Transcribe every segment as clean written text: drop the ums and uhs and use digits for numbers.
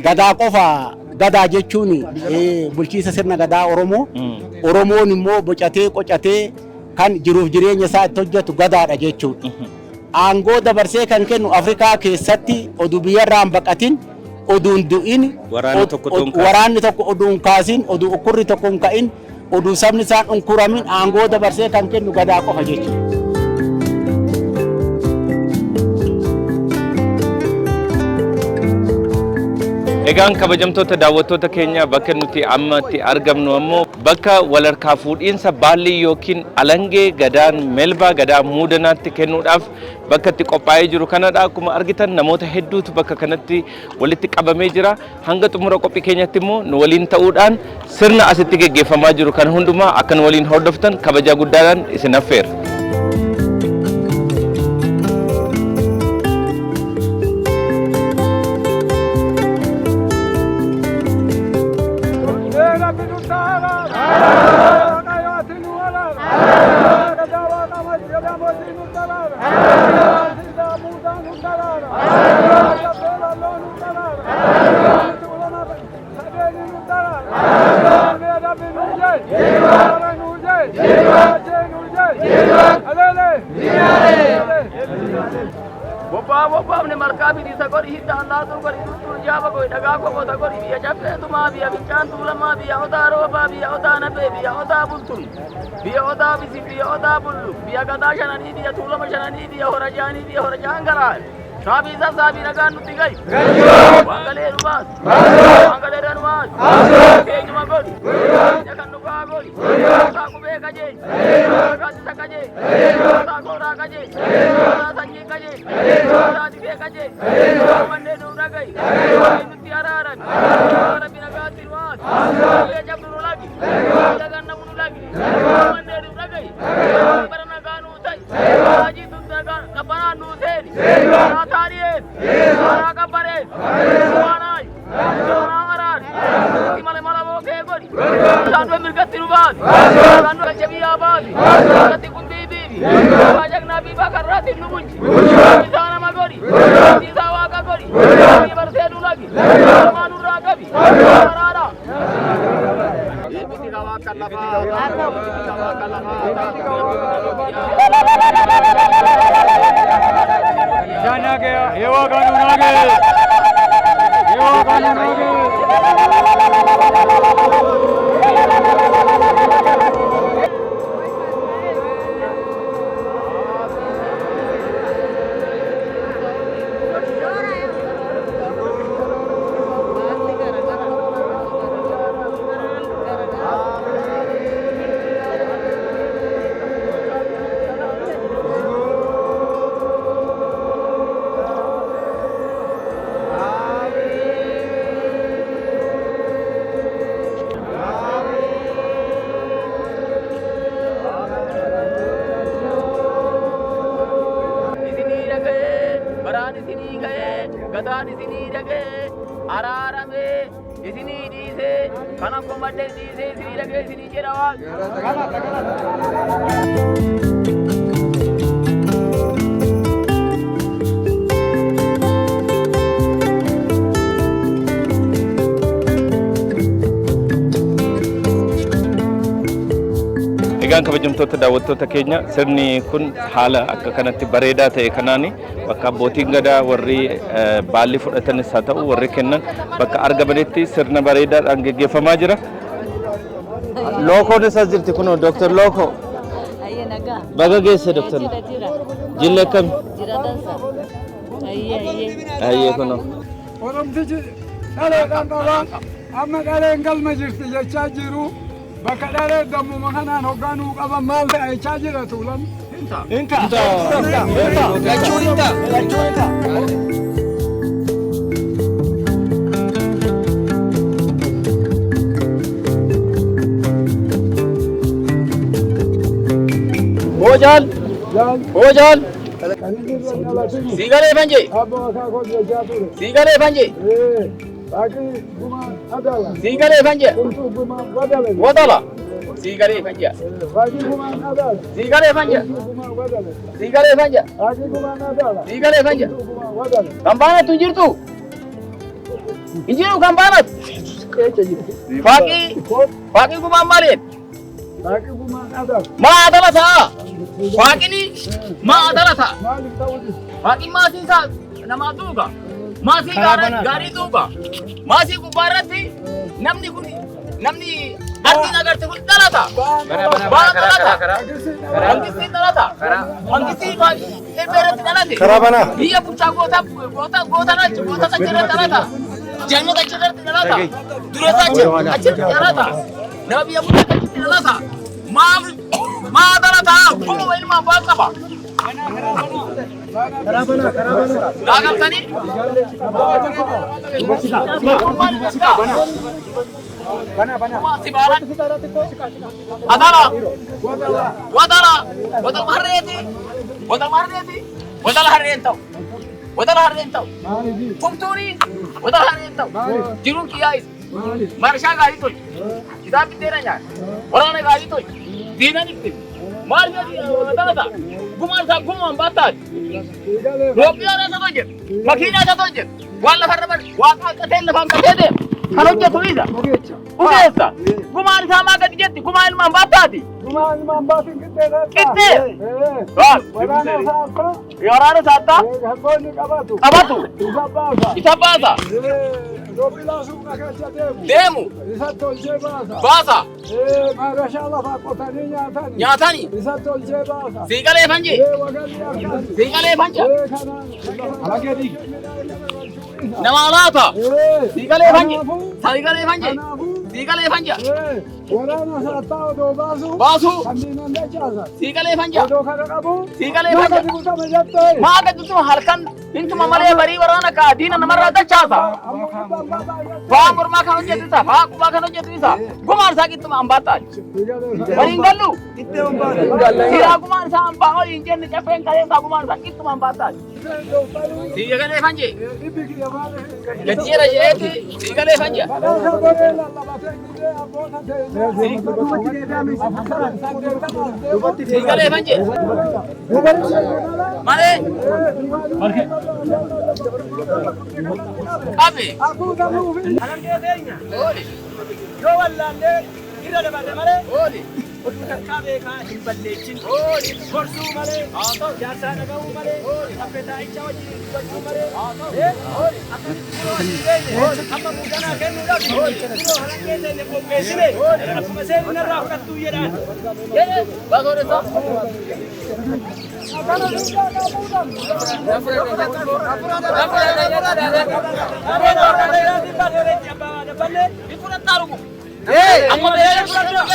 Gadaa qofa gadaa jechuun bulchiisa sirna gadaa Oromoo. Oromoon immoo bocatee qocatee kan jiruuf jireenya isaa itti hojjetu gadaadha jechuudha. Aangoo dabarsee kan kennu Afrikaa keessatti oduu biyyarraa hin baqatin, oduu hin du'in, Waraanni tokko otoo hin kaasin. Waraanni tokko oduu hin kaasin, oduu ukkurri tokko hin ka'in, oduu sabni isaan unkuramin aangoo dabarsee kan kennu gadaa qofa jechuudha. Egaan kabajamtoota daawwattoota keenya, bakka nuti amma itti argamnu ammoo bakka walharkaa fuudhiinsa baallii yookiin alangee gadaan melbaa gadaa muudanaatti kennuudhaaf bakka itti qophaa'ee jiru kanadha. Akkuma argitan namoota hedduutu bakka kanatti walitti qabamee jira. Hanga xumura qophii keenyatti immoo nu waliin ta'uudhaan sirna asitti geggeeffamaa jiru kan hundumaa akka nu waliin hordoftan kabajaa guddaadhaan isin affeera. Bobbaa bobbaafne malkaa bidisa godhi, hidda allaatuu godhi, tuttuu jaaba godhi, dhagaa kokota godhi, biyya caffee tumaa, biyya fincaan tuulamaa, biyya odaa roobaa, biyya odaa nabee, biyya odaa bultum, biyya odaa bisi, biyya odaa bullu, biyya gadaa shananii, biyya tuulama shananii, biyya hora jaanii, biyya hora jaan galaan. Saabii sassaabii dhagaan nutti gahi. Waan galee nu baas. Waan galee nu baas. Keenyuma godhi. Ija kan nu gaa godhi. Gosaa qubee qajeelchi. Gaaddisa qajeelchi. Gosaa kooraa qajeelchi. Gosaa sanyii qajeelchi. Gosaa dibee qajeelchi. Manneen nu dhagahi. Nutti araarami. Rabbi nagaatti nu haas. Biyya cabdu nu lagi. Biyya gannamu nu lagi. Manneen nu dhagahi. Bara nagaa nu ta'i. Hajii tun qabbanaan nu seeni. Karaa taari'ees. Karaa qabbanees. Waanaay. Karaa araar. Itti male mala bookee godhi. Isaan dura mirgatti nu baasi. Isaan dura galcha biyyaa baasi. Irratti qundii biifi. Abbaa jagnaa biifaa karraatti nu bulchi. Isaa nama godhi. Isaa waaqa godhi. Barsee nu lagi. Namaa nurraa qabi. Araara. Isinii dhaga'ee, baraan isinii ga'ee, gadaan isinii dhaga'ee, araaramee isinii dhiisee, kana komadhee dhiisee isinii dhaga'ee isinii jedha waan. Egaan kabajamtoota daawwattoota keenya, sirni kun haala akka kanatti bareedaa ta'e kanaan bakka abbootiin gadaa warri baalli fudhatanis haa ta'u warri kennan bakka argamanitti sirna bareedaadhaan geggeeffamaa jira. Lookoonis as jirti kunoo, Dooktar Lookoo. Ayyee, nagaa. Baga geesse, Dooktar. Jira jira. Jilli akkami? Jira dansa. Ayyee ayyee. Ayyee, kunoo. Oromtichi dhaleedhaan qabaa, amma dhaleen galma jirti jechaa jiru. Bakka dhalee dammuma kanaan hogganuu qaban maal ta'a jechaa jira tuulan. Lachuun hin ta'a. Lachuun hin ta'a. Hoojaal. Hoojaal. Siigalee fanje. Siigalee fanje. Siigalee fanje. Wadala. Siigalee fanje. Siigalee fanje. Siigalee fanje. Siigalee fanje. Kambaana tun jirtu. Hin jiru kan baanatu. Faaqii faaqii gumaan maaliin? Faaqii gumaan adaba. Maa adaba ta'a. Faaqini maa adaba ta'a. Maaliif ta'uu dide? Faaqin maasii isaa namaa duuba. Maasii gaarii duuba. Maasii gubbaa irratti namni kun namni ardiin agarte kun dhalata. Baan dhalata. Mangistiin dhalata. Mangistiin eebba irratti dhalate. Karaa banaa. Biyya bulchaa goota goota goota goota achirratti dhalata. Jannata achirratti dhalata. Duressa achirratti dhalata. Nama biyya bulchaa achitti dhalata. Maaf maa dhalata? Gumuma ilmaan baa qaba. Gaagamtanii? Adala. Wadala. Wadala harreeti. Wadala harreeti. Wadala harreen ta'u. Wadala harreen ta'u. Tumtuuni. Wadala harreen ta'u. Jiruun kiyyaa isa. Marshaa gaarii tolchi. Kitaabni dheeraa nyaata. Waraana gaarii tolchi. Diinan itti. Maal wadala ta'a? Gumaan isaa gumaan baataati. Itoophiyaan isa hojjetu. Makiinaa isa hojjetu. Waan lafarra bari. Waaqa qatee lafaan qatee deema. Kan hojjetu isa. Ugeessa. Gumaan isaa maa gadi jetti? Gumaan ilmaan baataati. Gumaan ilmaan baatiin qixxee. Qixxee. Waal. Waraana isaa akka Waraana isaa akka hangoonni qabatu. Qabatu. Isa baasa. Isa baasa. Roobbilaa suuqa keessa deemu. Deemu. Isa tolchee baasa. Baasa. Maarashaa lafaa qotanii nyaatani. Nyaatani. Isa tolchee baasa. Siiqalee fanji. Wagalli akkasi. Siiqalee fanja. Kanaan. Nama laata. Siiqalee fanji. Siiqalee fanji. Siiqalee fanja. Waraana saattaa odoo baasu. Baasu. Kanneen dachaasa. Siiqalee fanja. Odoo kana qabu. Siiqalee Maa fanja. gadi butama jettee. Maa gadi butama halkan hintuma malee barii waraana kaa diina namarraa dachaasa. Faa mormaa kan hojjetu isa. Faa qubaa kan hojjetu isa. Gumaan isaa qixxuma hambaataati. Waliin gallu. Siraa gumaan isaa hambaa olii hin jenne caffeen kaleessaa gumaan isaa qixxuma hambaataati. Siiqalee fanje. Gajjeera jedheeti siiqalee fanja. Siiqalee fanje. Malee. Qabi. Ooli. Yoo wallaallee irra dabarre malee Ooli. Oduu takkaa beekaa hin balleechin. Ooli. Gorsuu malee, jaarsaa dhaga'uu malee, affeetaa'icha wajjin dubbachuu malee, akkamitti yeroo hin beekne amma muudanaa kennuudhaaf yeroo halakkee teenya qopheessine akkuma seerri narraa fudhattuu jedhaan. Jedhe basoodessa. Amma beelee fudhadhaa.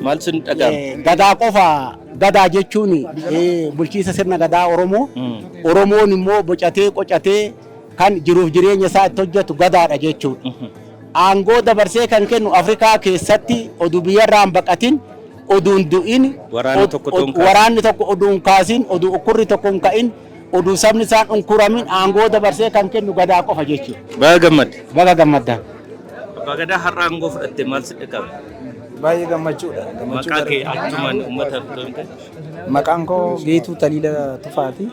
Maal sin dhaga'ama? Gadaa qofa gadaa jechuun bulchiisa sirna gadaa Oromoo. Oromoon immoo bocatee qocatee kan jiruuf jireenya isaa itti hojjetu gadaadha jechuudha. Aangoo dabarsee kan kennu Afrikaa keessatti oduu biyyarraa hin baqatin, oduu hin du'in, Waraanni tokko otoo hin kaasin. Waraanni tokko oduu hin kaasin, oduu ukkurri tokko hin ka'in, oduu sabni isaan unkuramin aangoo dabarsee kan kennu gadaa qofa jechuudha. Baga gammadde. Baga gammadda. Abbaa Gadaa har'a aangoo fudhatte maal si dhaga'ama? Baay'ee gammachuudha. Gammachuu Maqaa kee achumaan uummata otoo Maqaan koo Geetuu Taliila Tufaati.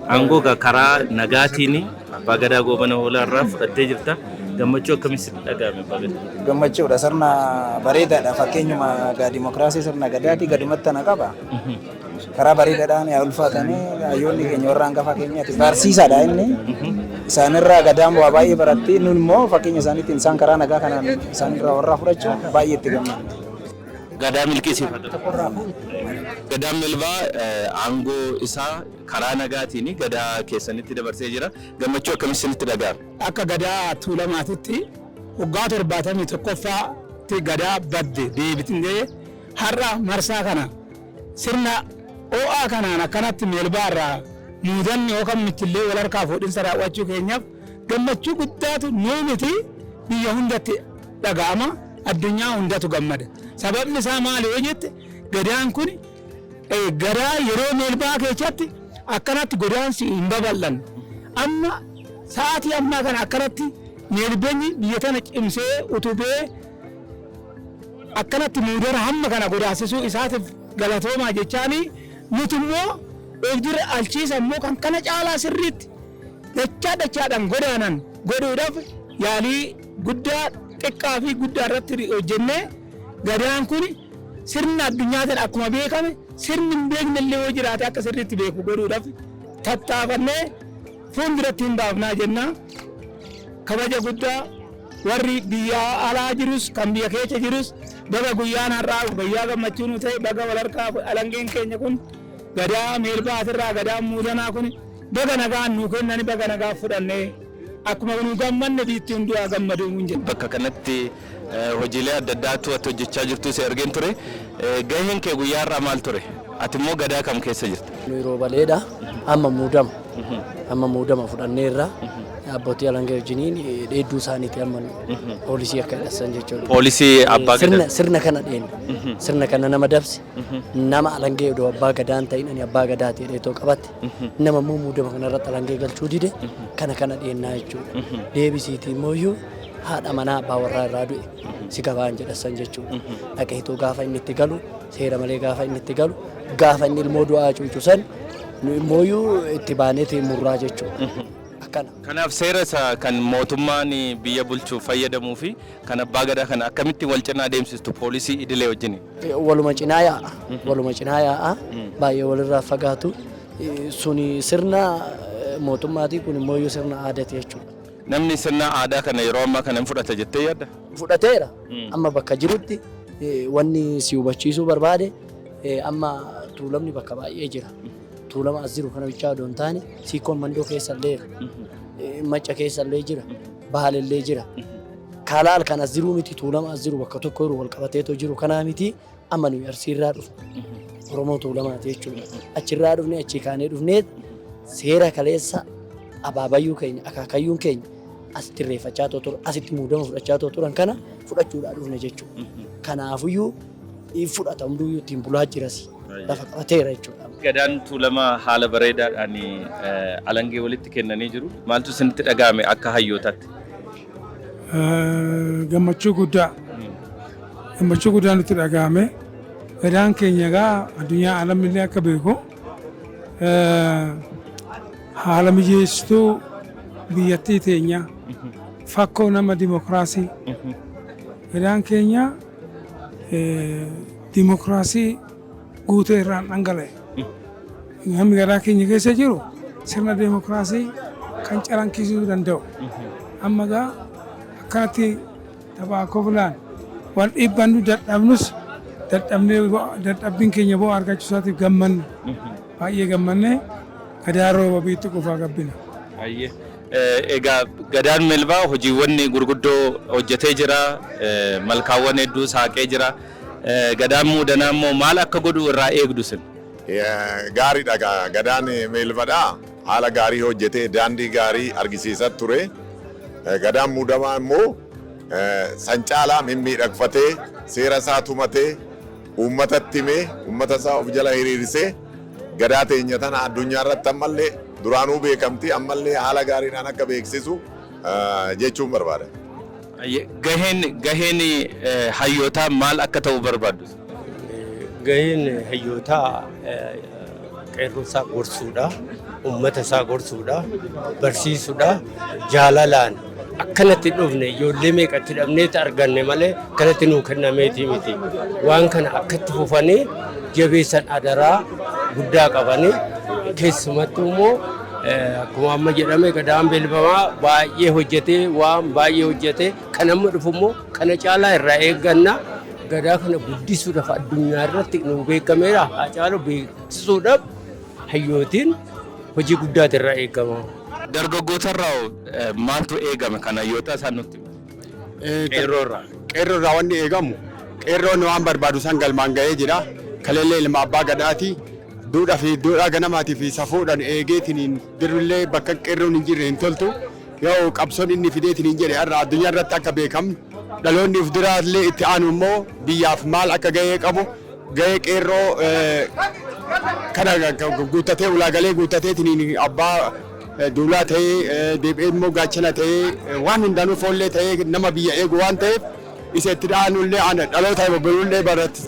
Aangoo karaa nagaatiin Abbaa Gadaa Goobana Hoolaa irraa fudhattee jirta. Gammachuu akkamii sitti dhaga'ame, Abbaa Gadaa? Gammachuudha. Sirna bareedaadha. Fakkeenyuma egaa dimokiraasii sirna gadaati gadumatti na qaba. Karaa bareedaadhaan yaa ulfaatanii hayyoonni keenya warra hangafa keenyaati. Barsiisaadha inni. Isaanirraa gadaan waa baay'ee baratti. Nun immoo fakkeenya isaaniitiin isaan karaa nagaa kanaan isaanirraa warraa fudhachuun baay'ee itti gammadna. Gadaa milkeessifata. Gadaan Melbaa aangoo isaa karaa nagaatiin gadaa keessanitti dabarsee jira. Gammachuu akkamii isinitti dhaga'ame? Akka gadaa Tuulamaatitti waggaa 71ffaatti gadaa badde deebitnee har'a marsaa kana sirna ho'aa kanaan akkanatti Meelbaa irraa muudanni yookaan michillee wal harkaa fuudhinsa raawwachuu keenyaaf gammachuu guddaatu nuu miti biyya hundatti dhaga'ama, addunyaa hundatu gammada. Sababni isaa maali yoo jette, gadaan kun gadaa yeroo Meelbaa keessatti akkanatti godaansi hin babal'anne. Amma sa'aatii ammaa kana akkanatti meelbeenyi biyya tana cimsee utubee akkanatti muudana hamma kana godaansisuu isaatiif galatoomaa jechaanii. Nuti immoo of dura alchiisa immoo kan kana caalaa sirriitti dachaa dachaadhaan godaanan godhuudhaaf yaalii guddaa xiqqaa fi guddaa irratti hojjennee gadaan kun sirna addunyaatiin akkuma beekame sirni hin beekne illee yoo jiraate akka sirriitti beeku godhuudhaaf tattaafannee fuulduratti hin baafnaa jennaa. Kabaja guddaa warri biyya alaa jirus kan biyya keessa jirus baga guyyaan har'aa guyyaa gammachuu nu ta'e, baga walharkaa alangeen keenya kun gadaa meelbaa asirraa gadaa muudanaa kun baga nagaan nuu kennani, baga nagaa fudhannee akkuma nu gammanne biitti hunduu haa gammadu hin jedhu. Bakka kanatti hojiilee adda addaatu ati hojjechaa jirtu si argeen ture. Gaheen kee guyyaa har'aa maal ture? Ati immoo gadaa kam keessa jirta? Nu yeroo baleedha. Amma muudama. Amma muudama fudhanneerra. Abbootii alangee wajjiniin dheedduu isaaniiti amma poolisii akka hidhassan jechuudha. Poolisii abbaa gadaa. Sirna kana dheenna. Sirna kana nama dabse, nama alangee odoo abbaa gadaa hin ta'in ani abbaa gadaati jedhee too qabatte, nama immoo muudama kanarratti alangee galchuu dide kana kana dheennaa jechuudha. Deebisiitii immoo iyyuu haadha manaa abbaa warraa irraa du'e si gabaan jedhassan jechuudha. Dhaqeetoo gaafa inni itti galu, seera malee gaafa inni itti galu, gaafa inni ilmoo du'aa cuucu san nu immoo iyyuu itti baaneeti murraa jechuudha. Akkana. Kanaaf seera isa kan mootummaan biyya bulchuuf fayyadamuu fi kan abbaa gadaa kana akkamitti wal cinaa adeemsistu poolisii idilee wajjin? Waluma cinaa yaa'a. Waluma cinaa yaa'a. Baay'ee walirraa fagaatu. Suni sirna mootummaati, kun immoo iyyuu sirna aadaati jechuudha. Namni sirna aadaa kana yeroo ammaa kana hin fudhata jettee yaadda? Fudhateera. Amma bakka jirutti wanni si hubachiisuu barbaade, amma Tuulamni bakka baay'ee jira. Tuulama as jiru kana bichaa odoo hin taane Siikkoon Mandoo keessa illee jira. Macca keessa illee jira. Baale illee jira. Kaalaal kan as jiruu miti, Tuulama as jiru bakka tokko jiru wal qabateetoo jiru kanaa miti, amma nuyi Arsiirraa dhufne. Oromoo Tuulamaati jechuudha. Achirraa dhufne, achii kaanee dhufnee seera kaleessa abaabayyuu keenya akaakayyuun keenya asitti irreeffachaa too turan, asitti muudama fudhachaa too turan kana fudhachuudhaa dhufne jechuudha. Kanaafuyyuu fudhata, hunduyyuu ittiin bulaa jiras, lafa qabateera jechuudha. Gadaan Tuulamaa haala bareedaadhaan alangee walitti kennanii jiru. Maaltu isinitti dhaga'ame akka hayyootaatti? Gammachuu guddaa, gammachuu guddaa nutti dhaga'ame. Gadaan keenya egaa addunyaa alamillee akka beeku haala mijeessituu biyyattii teenya, fakkoo nama dimokiraasii. Gadaan keenya dimokiraasii guutee irraan dhangala'e. Namni gadaa keenya keessa jiru sirna dimokiraasii kan calaqqisiisuu danda'u. Amma egaa akkanatti taphaa koflaan wal dhiibbannu, dadhabnus, dadhabnee dadhabbiin keenya bu'aa argachuu isaatiif gammanne. Baay'ee gammanne, gadaa rooba biitti qofaa gabbina. Egaa gadaan Melbaa hojiiwwan gurguddoo hojjetee jira. Malkaawwan hedduu saaqee jira. Gadaan muudanaa immoo maal akka godhu irraa eegdu sin? Gaariidha, gadaan Meelbadhaa haala gaarii hojjetee daandii gaarii argisiisaa ture. Gadaan muudamaa immoo san caalaa mimmiidhagfatee, seera isaa tumatee, uummatatti himee, uummata isaa of jala hiriirsee, gadaa teenya tana addunyaa irratti ammallee duraanuu beekamti, ammallee haala gaariidhaan akka beeksisu jechuun barbaada. Gaheen hayyootaa maal akka ta'u barbaaddu? Gaheen hayyootaa qeerroo isaa gorsuudha, uummata isaa gorsuudha, barsiisuudha, jaalalaan akkanatti dhufne ijoollee meeqatti dhabneeti arganne malee akkanatti nuu kennameeti miti. Waan kana akkatti fufanii jabeessan adaraa guddaa qabanii, keessumattuu immoo akkuma amma jedhame gadaan Beelbamaa baay'ee hojjetee, waan baay'ee hojjetee, kan amma dhufu immoo kana caalaa irraa eegganna. Gadaa kana guddisuudhaaf, addunyaa irratti nu beekameera haa caalu beeksisuudhaaf hayyootiin hojii guddaatu irraa eegama. Dargaggoota irraa maaltu eegama kan hayyoota isaan nutti? Qeerroo irraa. Qeerroo irraa wanni eegamu, qeerroon waan barbaadu san galmaan ga'ee jira. Kaleellee ilma abbaa gadaati. Duudhaa fi duudhaa ganamaatii fi safuudhaan eegeetiin dirrillee bakka qeerroon hin jirre hin toltu. Yoo qabsoon inni fideetiin hin jedhe har'a addunyaa irratti akka beekamu, dhaloonni of duraallee itti aanu immoo biyyaaf maal akka gahee qabu, gahee qeerroo kana guuttatee, ulaagalee guuttateetiin abbaa duulaa ta'ee, deebi'ee immoo gaachana ta'ee, waan hundaanuu foollee ta'ee nama biyya eegu waan ta'eef, isa itti aanullee dhaloota borullee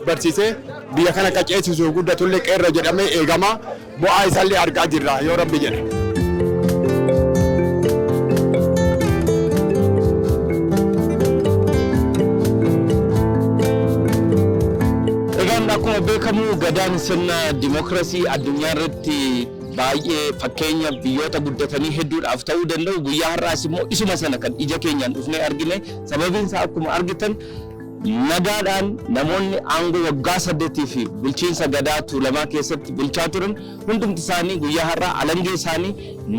barsiisee Biyya kana qaceessisuuf guddatullee qeerroo jedhamee eegama. Bu'aa isaallee argaa jirra yoo Rabbi jedhe. Egaan akkuma beekamu gadaan sirna dimookiraasii addunyaa irratti baay'ee fakkeenya biyyoota guddatanii hedduudhaaf ta'uu danda'u. Guyyaa har'aas immoo isuma sana kan ija keenyaan dhufnee argine. Sababiin isaa akkuma argitan nagaadhaan namoonni aangoo waggaa 8 fi bulchiinsa gadaa Tuulamaa keessatti bulchaa turan hundumti isaanii guyyaa har'aa alangee isaanii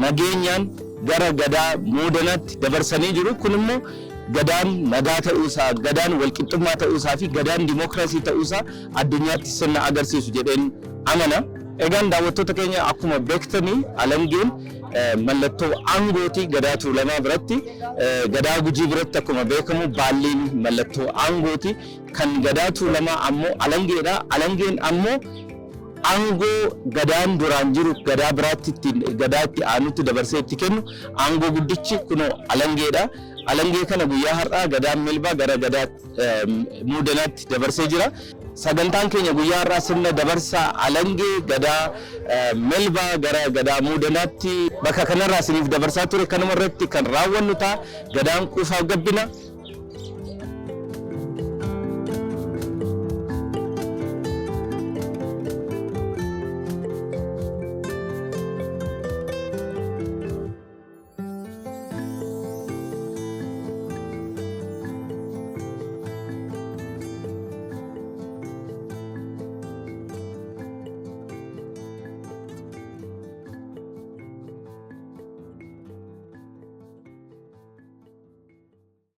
nageenyaan gara gadaa Muudanaatti dabarsanii jiru. Kun immoo gadaan nagaa ta'uusaa, gadaan walqixxummaa ta'uusaa fi gadaan dimookiraasii ta'uusaa addunyaatti sirna agarsiisu jedheen amana. Egaan daawwattoota keenya, akkuma beektanii alangeen mallattoo aangooti gadaa Tuulamaa biratti. Gadaa Gujii biratti akkuma beekamu baalliin mallattoo aangooti. Kan gadaa Tuulamaa ammoo alangeedha. Alangeen ammoo aangoo gadaan duraan jiru gadaa biraatti ittiin gadaa itti aanutti dabarsee itti kennu, aangoo guddichi kunoo alangeedha. Alangee kana guyyaa har'aa gadaan Melbaa gara gadaa Muudanaatti dabarsee jira. Sagantaan keenya guyyaa har'aa sirna dabarsaa alangee gadaa Melbaa gara gadaa Muudanaatti bakka kanarraa isiniif dabarsaa ture kanuma irratti kan raawwannu ta'a. Gadaan quufaaf gabbina.